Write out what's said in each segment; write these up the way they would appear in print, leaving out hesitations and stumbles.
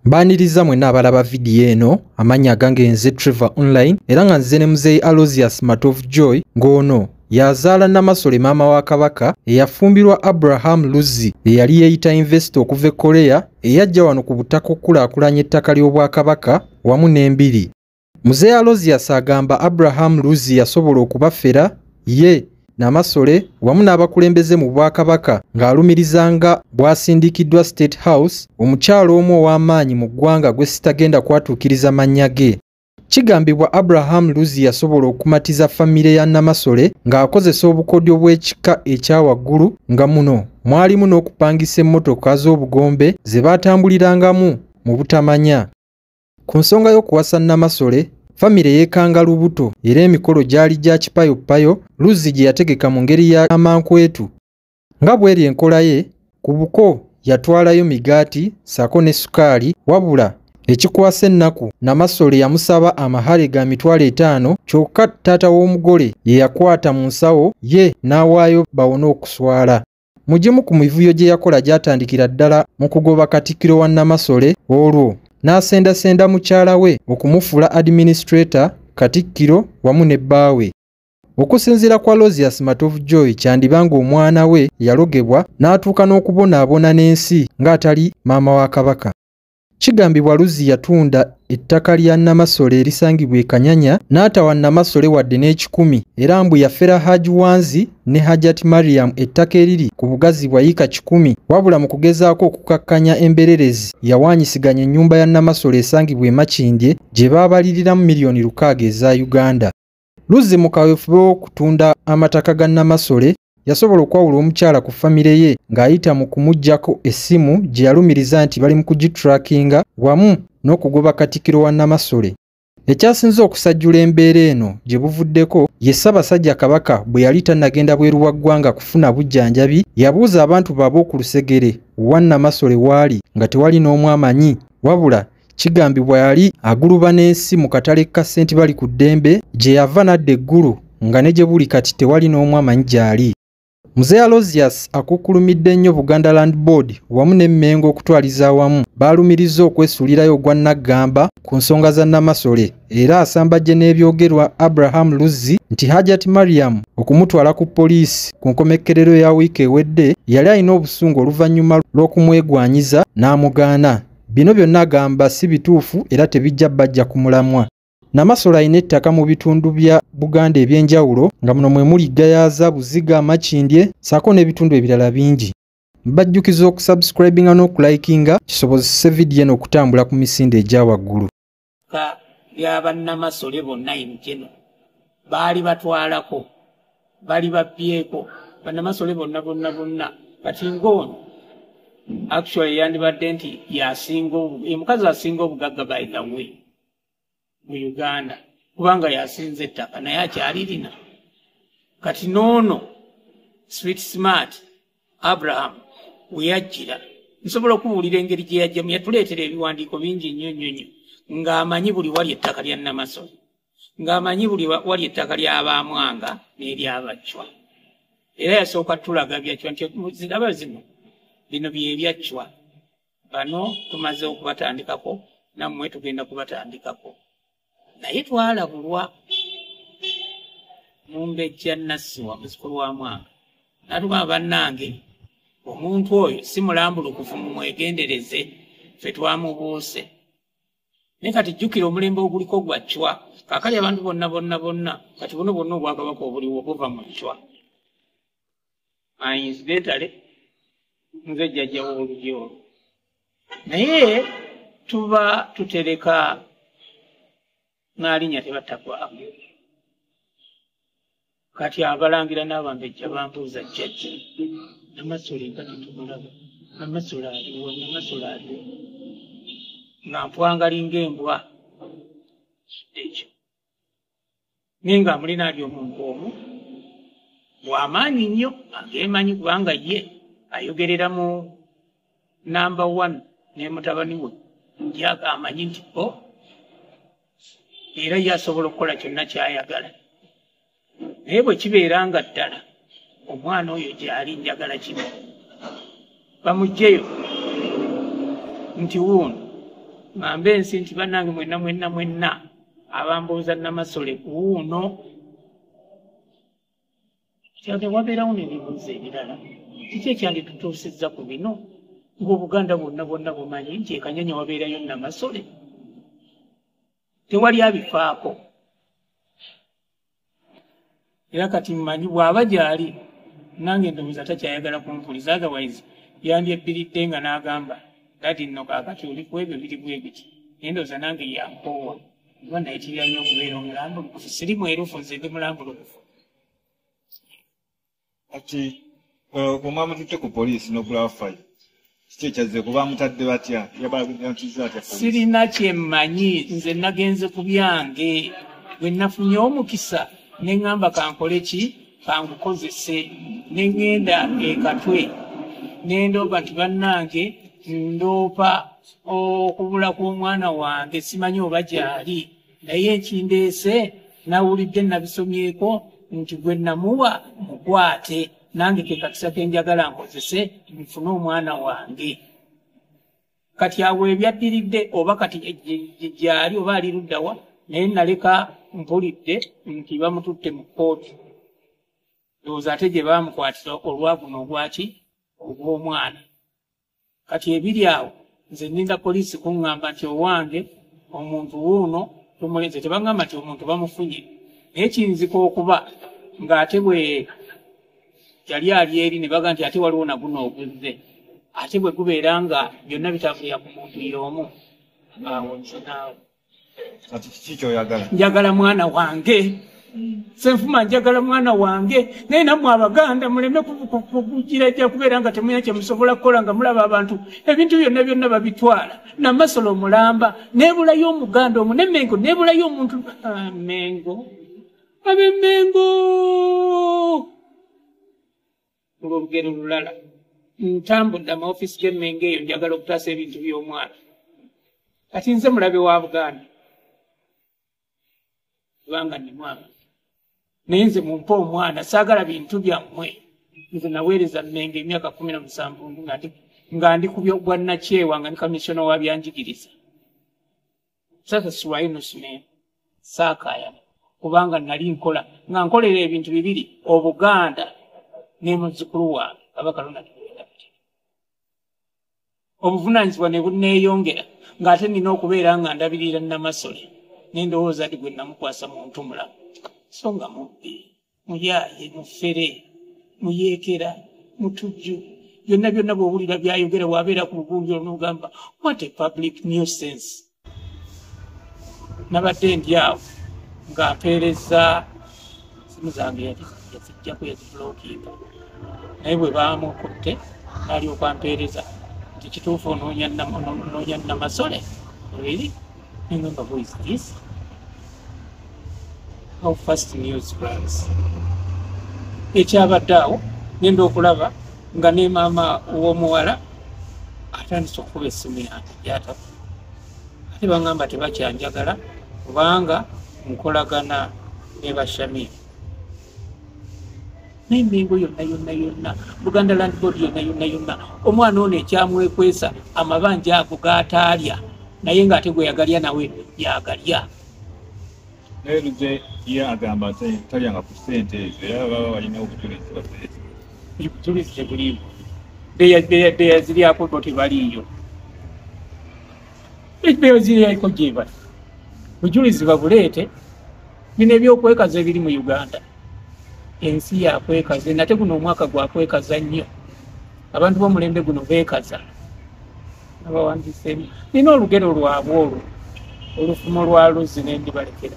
Mbaniriza mwenna abalaba vidiyo eno, amannya agange nze Trevor Online era nga nze ne muzeeyi Aloysius Matovu Joy ng'ono yazaala Namasole maama wa Kabaka eyafumbirwa Abraham Luzzi eyali yeeyita investor okuva e Korea eyajja wano ku butaka okukulaakulanya ettaka ly'Obwakabaka wamu n'embiri. Muzeeyi Aloysius agamba Abraham Luzzi yasobola okubafera ye Namasole wamu n'abakulembeze mu Bwakabaka ng'alumiriza nga bw'asindikiddwa State House omukyala omu ow'amaanyi mu ggwanga gwe sitagenda kwatuukiriza mannya ge. Kigambibwa Abraham Luzzi yasobola okumatiza famire ya Namasole ng'akozesa obukodyo bw'ekika ekya waggulu nga muno mwalimu n'okupangisa emmotoka z'obugombe ze baatambulirangamu mu butamanya. Ku nsonga y'okuwasa Namasole, famire yeekanga lubuto era emikolo gyali gya kipayopayo Luzzi gye yategeka mu ngeri ya amankwetu. Nga bw'eri enkola ye, ku buko yatwalayo migaati ssaako ne sukaali, wabula ekikwasa ennaku Namasole yamusaba amahale ga 500,000 kyokka taata w'omugole ye yakwata mu nsawo ye n'awaayo bawone okuswala. Mu gimu ku mivuyo gye yakola gyatandikira ddala mu kugoba Katikkiro wa Namasole olwo n'asendasenda mukyala we okumufuula administrator, Katikkiro wamu ne bbaawe. Okusinziira ku Aloysius Matovu Joy kyandiba ng'omwana we yalogebwa n'atuuka n'okubonaabona n'ensi ng'atali maama wa Kabaka. Kigambibwa Luzzi yatunda ettaka lya Namasole erisangibwa e Kanyanya n'atawa Namasole wadde n'ekikumi era mbu yafera Haji Wanzi ne Hajat Mariam ettaka eriri ku bugazi bwa yiika 100, wabula mu kugezaako okukakkanya embererezi yawaanyisiganya ennyumba ya Namasole esangibwa e Makindye gye baabaliriramu miliyoni 6 eza Uganda. Luzzi mu kaweefube w'okutunda amataka ga Namasole yasobola okwawula omukyala ku famire ye ng'ayita mu kumuggyako essimu gye yalumiriza nti bali mu kugitrackinga wamu n'okugoba Katikkiro wa Namasole. Ekyasinze okusajjula embeera eno gye buvuddeko ye Ssaabasajja Kabaka bwe yali tannagenda bweru wa ggwanga kufuna bujjanjabi, yabuuza abantu baabwe ku lusegere wa Namasole waali nga tewali n'omu amanyi, wabula kigambibwa yali aguluba n'ensi mu katale ka Ssentibali ku ddembe gye yava n'adda eggulu nga ne gye buli kati tewali n'omu amanyi gy'ali. Muzeeyi Aloysius akukkulumidde nnyo Buganda Land Board wamu ne Mmengo okutwaliza awamu baalumirizza okwesuulirayo ogwa Naggamba ku nsonga za Namasole era asambajje n'ebyogerwa Abraham Luzzi nti Hajat Mariam okumutwala ku poliisi ku nkomekkerero ya wiiki ewedde yali alina obusungu oluvannyuma lw'okumwegwanyiza n'amugaana. Bino byonna agamba si bituufu era tebijja bajja ku mulamwa. Namasole alina ettaka mu bitundu bya Buganda eby'enjawulo nga muno mwe muli Gayaza, Buziga, Makindye ssaako n'ebitundu ebirala bingi. Mbajjukiza okusubscribinga n'okulikinga kisobozese vidiyo eno okutambula ku misinde egya waggulu. Ka ly'abannamasole bonna in general baali batwalako, bali babbyeko bannamasole bonna bonna bonna. Kati ng'ono actually yandibadde nti yasinga omukazi asinga obugagga by the way mu Uganda kubanga yasinze ettaka naye akyalirina. Kati n'ono Street Smart Abraham we yajjira nsobola okubuulira engeri gye yajjamu, yatuleetera ebiwandiiko bingi nnyo nnyo nnyo ng'amanyi buli wali ettaka lya Namasole, ng'amanyi buli wali ettaka ly'Abaamwanga n'ery'Abacwa. Era yasooka tulaga byacwa nti ziraba zino bino bye byacwa, bano tumaze okubatandikako nammwe tugenda kubatandikako. Naye twalabulwa Mumbejja Nassiwa muzzukulu wa Mwanga n'atugamba bannange omuntu oyo si mulambulukufu mumwegendereze, ffe twamubuuse. Naye kati jjukira omulembe oguliko gwa Chwa, kaakali abantu bonna bonna bonna kati buno bwonna obwakabaka obuliwo buva mu Chwa. Incidentally nze jjajja w'olulyo olwo, naye tuba tutereka n'alinnya tebattagwako. Kati abalangira n'abambejja bambuuza jjajja Namasole nga tetumulaba, Namasole aliwo, Namasole aliwo, nga mpwangalinga embwa ekyo. Naye nga mulina ali omuntu omu bw'amaanyi nnyo ageemanyi kubanga ye ayogerera mu namba 1 ne mutabani we amanyi nti bo era ye asobola okukola kyonna ky'ayagala. Naye bwe kibeera nga ddala omwana oyo gy'ali njagala kimu bamuggyeyo nti wuuno Ngambe ensi nti bannange mwenna mwenna mwenna abambuuza Namasole wuuno. Kyate wabeerawo n'ebibuuzo ebirala. Kiki ekyanditutuusizza ku bino? Ng'Obuganda bwonna bwonna bumanyi nti e Kanyanya wabeerayo Namasole. Tewali abifaako. Era kati mmanyi bw'aba gy'ali nange ndowooza takyayagala kumpuliza, otherwise yandyebbiridde nga n'agamba dadi nno kaakati oli ku ebyo biri bwe biti. Naye ndowooza nange yankoowa kuba nayitirira nnyo okubeera omulambulukufu. Siri mwerufu, nze ndi mulambulukufu. Kati bwe mwamututte ku poliisi n'ogulawo fayiro, kiki ekyazze kuba mutadde batya? Yabatizza atya poliisi? Sirina kye mmanyi, nze nagenze ku byange. Bwe nafunye omukisa ne ŋŋamba kankole ki, kangukozese. Ne ŋŋenda e Katwe ne ndoopa nti bannange ndoopa okubula kw'omwana wange, simanyi oba gy'ali, naye ekindeese nawulidde nabisomyeko nti gwe namuwa mukwate, nange ke kakisa ke njagala nkozese nfune omwana wange. Kati awo ebyaddiridde oba kati gy'ali oba ali luddawa, naye naleka mpulidde nti bamututte mu kkooti. Ndowooza ate gye baamukwatira olwa guno ogwaki ogw'omwana. Kati ebiri awo nze nninda poliisi kuŋŋamba nti owange omuntu wuuno tumulenze. Tebaŋŋamba nti omuntu bamufunye, naye kiyinzika okuba ng'ate bwe yali ali eri ne baga nti ate waliwo na guno oguzze, ate bwe gubeera nga byonna bitambulira ku muntu y'omu, awo nze naawe. Kati kiki ky'oyagala? Njagala mwana wange. Senfuma njagala mwana wange, naye nammwe Abaganda muleme kugirajja kubeera nga temulina kye musobola kukola nga mulaba abantu ebintu byonna byonna babitwala. Namasole omulamba neebulayo Omuganda omu ne Mengo neebulayo omuntu. Mengo ab'Emmengo olw'olugero lulala. Ntambudde amaofiisi g'Emmengo eyo njagala okutaasa ebintu by'omwana. Kati nze mulabe wa Buganda kubanga ndi mwana, naye nze mumpe omwana, saagala bintu byammwe. Nze naweereza Mmengo emyaka 17 nga ndi ku bwannakyewa nga ndi kamisona wa byanjigiriza. Sasasulwayo nusu n'emu, saakaayana kubanga nali nkola nga nkolera ebintu bibiri, Obuganda ne muzzukulu wange Kabaka Ronald Muwenda Mutebi. Obuvunaanyizibwa ne bunneeyongera ng'ate nina okubeera nga ndabirira Namasole, ne ndowooza nti gwe namukwasa muntu mulamu, so nga mubbi, muyaaye, mufere, muyeekera, mutujju. Byonna byonna bw'owulira by'ayogera bw'abeera ku bugunju olwo n'ogamba what a public nuisance. Nabadde ndi awo nga mpeereza simu zange yaziggyako yazibulookinga, naye bwe baamukutte n'alyoka ampeereza nti kituufu onoonya Namasole? Really? Ngamba who is this? How fast news runs. Ekyabadde awo ngenda okulaba nga ne maama w'omuwala atandise okukuba essimu yange gy'ataba. Ate baŋŋamba tebakyanjagala kubanga nkolagana ne Bashamir. Naye Mengo yonna yonna yonna, Buganda Land Board yonna yonna yonna, omwana ono ekyamwekwesa amabanja ago g'ataalya, naye ng'ate gwe yagalya nawe yagalya. Naye Luzze ye agamba nti talyanga ku ssente ezo, era baba balina obujulizi bazireete. Obujulizi tebuliiwo. Beyaziryako bo tebaliiyo. Beyaziryako gye bali. Bujulizi babuleete. Bino ebyokwekaza ebiri mu Uganda. Ensi yakwekaza, nate guno omwaka gwakwekaza nnyo. Abantu b'omulembe guno beekaza. Abawandiiseemu. Nina olugero lwabwe olwo, olufumo lwa Luzzi ne ndibalekera.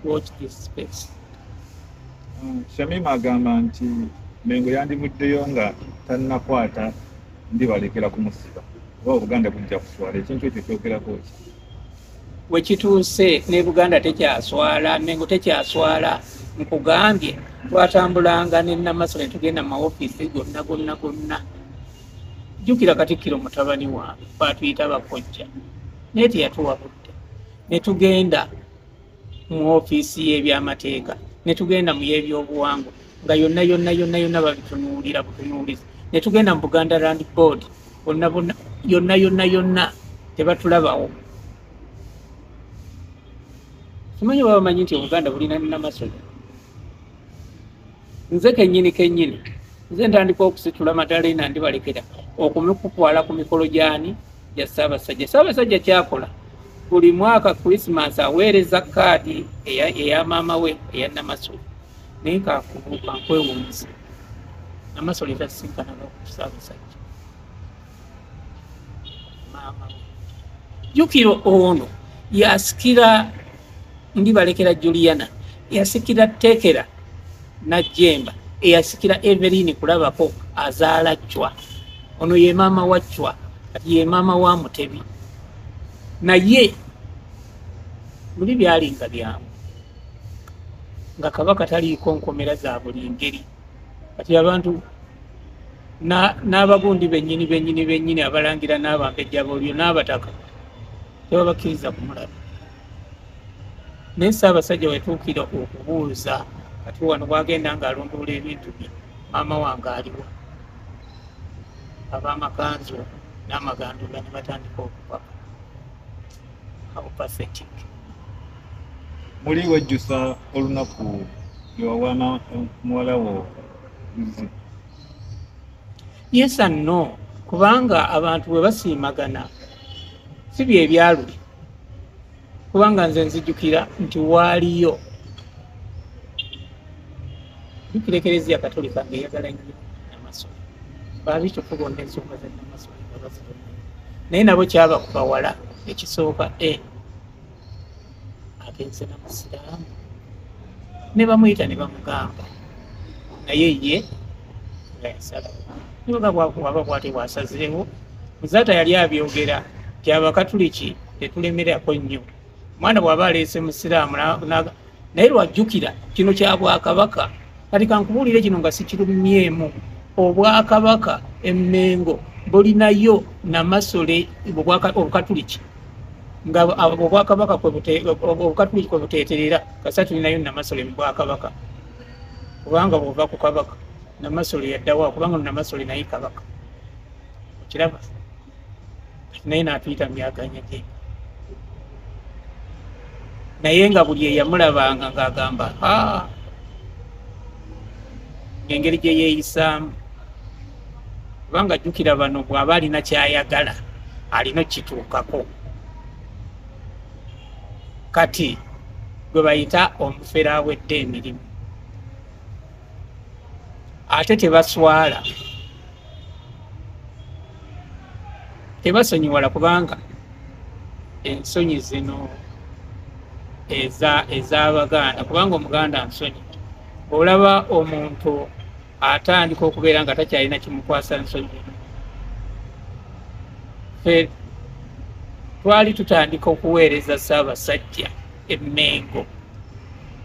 Watch this space. Shamim agamba nti Mengo yandivuddeyo nga tannakwata ndibalekera kumusiba oba Obuganda bujja kuswala. Ekintu ekyo kyogerako ki? We kituuse ne Buganda tekyaswala, Mengo tekyaswala. Nkugambye twatambulanga ne Namasole tugenda mu maofiisi gonna gonna gonna. Jjukira Katikkiro mutabani wange batuyita bakojja, naye teyatuwa budde. Ne tugenda mu ofiisi y'ebyamateeka, ne tugenda mu y'ebyobuwangwa nga yonna yonna yonna yonna babitunuulira butunuulizi. Ne tugenda mu Buganda Land Board bonna bonna yonna yonna yonna. Tebatulabawo. Simanyi baba bamanyi nti Obuganda bulina Namasole. Nze kennyini kennyini nze ntandika okusitula Madalena Ndibalekera okumukutwala ku mikolo gyani gya Ssaabasajja. Ssaabasajja kyakola buli mwaka Christmas aweereza kaadi eya maama we eya Namasole, naye kakubuuka nkwewuunyisa Namasole tasisinkananga ku Ssaabasajja maama we. Jjukira ono yasikira Ndibalekera Juliana, yasikira Tekera Najjemba, eyasikira Everine Kulabako azaala Chwa. Ono ye maama wa Chwa, kati ye maama wa Mutebi. Naye muli byalinga byangu nga Kabaka taliiko nkomera za buli ngeri. Kati abantu n'abagundi bennyini bennyini bennyini abalangira n'abambejja b'olyo n'abataka tebabakkiriza kumulaba. Naye Ssaabasajja wetuukira okubuuza kati wano bwagenda ng'alondoola ebintu bye, maama wange aliwa? Ab'amakanzu n'amagandula ne batandika okupapa. How pathetic. Muli wejjusa olunaku lwe wawa muwala wo Luzzi? Yes and no, kubanga abantu bwe basiimagana si bye byaluli. Kubanga nze nzijukira nti waaliyo jjukira Ekereziya Katolika ng'eyagala nnyo Namasole, baabitufu bonna ensonga za Namasole nga bazibona, naye nabo kyabakuba wala. Ekisooka agenze na musiraamu ne bamuyita ne bamugamba, naye ye nga yasalawo. Nibaga bw'ate bw'asazeewo. Muzaata yali abyogera nti Abakatuliki tetulemerako nnyo, omwana bw'aba aleese musiraamu naye lwajjukira kino kya bwakabaka. Kati kankubuulire kino nga sikirumyemu, obwakabaka emmengo bulinayo Namasole obukatuliki nga obwakabaka obukatuliki kwe buteeterera kasa tulinayo Namasole mu bwakabaka, kubanga bw'ova ku kabaka Namasole yaddawo, kubanga Namasole naye kabaka okiraba, kati naye n'atuyita myaganya gye. Naye nga buli eyamulabanga ng'agamba engeri gye yeeyisaamu, kubanga jjukira bano bw'aba alina ky'ayagala alina okukituukako. Kati gwe bayita omufere awedde emirimu, ate tebaswala, tebasonyiwala, kubanga ensonyi zino ez'Abaganda, kubanga Omuganda nsonyi. Olaba omuntu atandika okubeera nga takyalina kimukwasa nsonyi. Ffe twali tutandika okuweereza Ssaabasajja emmengo.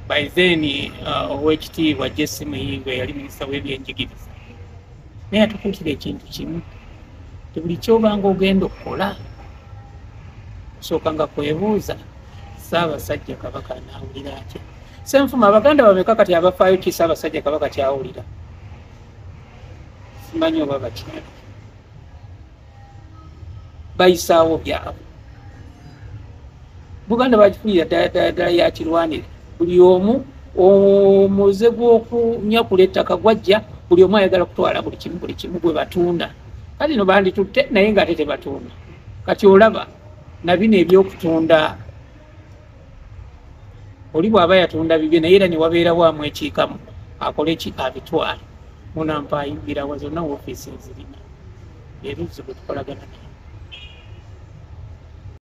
By then Oweekitiibwa Jesse Muyingo yali minisita w'ebyenjigiriza, naye atukuutira ekintu kimu nti buli ky'obanga ogenda okukola osooka nga kwebuuza Ssaabasajja Kabaka anaawulira atya. Ssenfuma Abaganda bameka kati abafaayo ki Ssaabasajja Kabaka kyawulira? Simanyi oba bakimanyi, bayisaawo byabwe. Buganda bagifunira ddala ddala ddala yakirwanira. Buli omu omuze gw'okunyakula ettaka gwajja, buli omu ayagala kutwala buli kimu buli kimu gwe batunda. Kati no banditutte naye ng'ate tebatunda. Kati olaba na bino ebyokutunda, oli bw'aba yatunda bibye naye era ne wabeerawo amwekiikamu akole ki abitwale. Munampa ayingirawa zonna woofiisi ezirina eruzzi bwe tukolagana naye.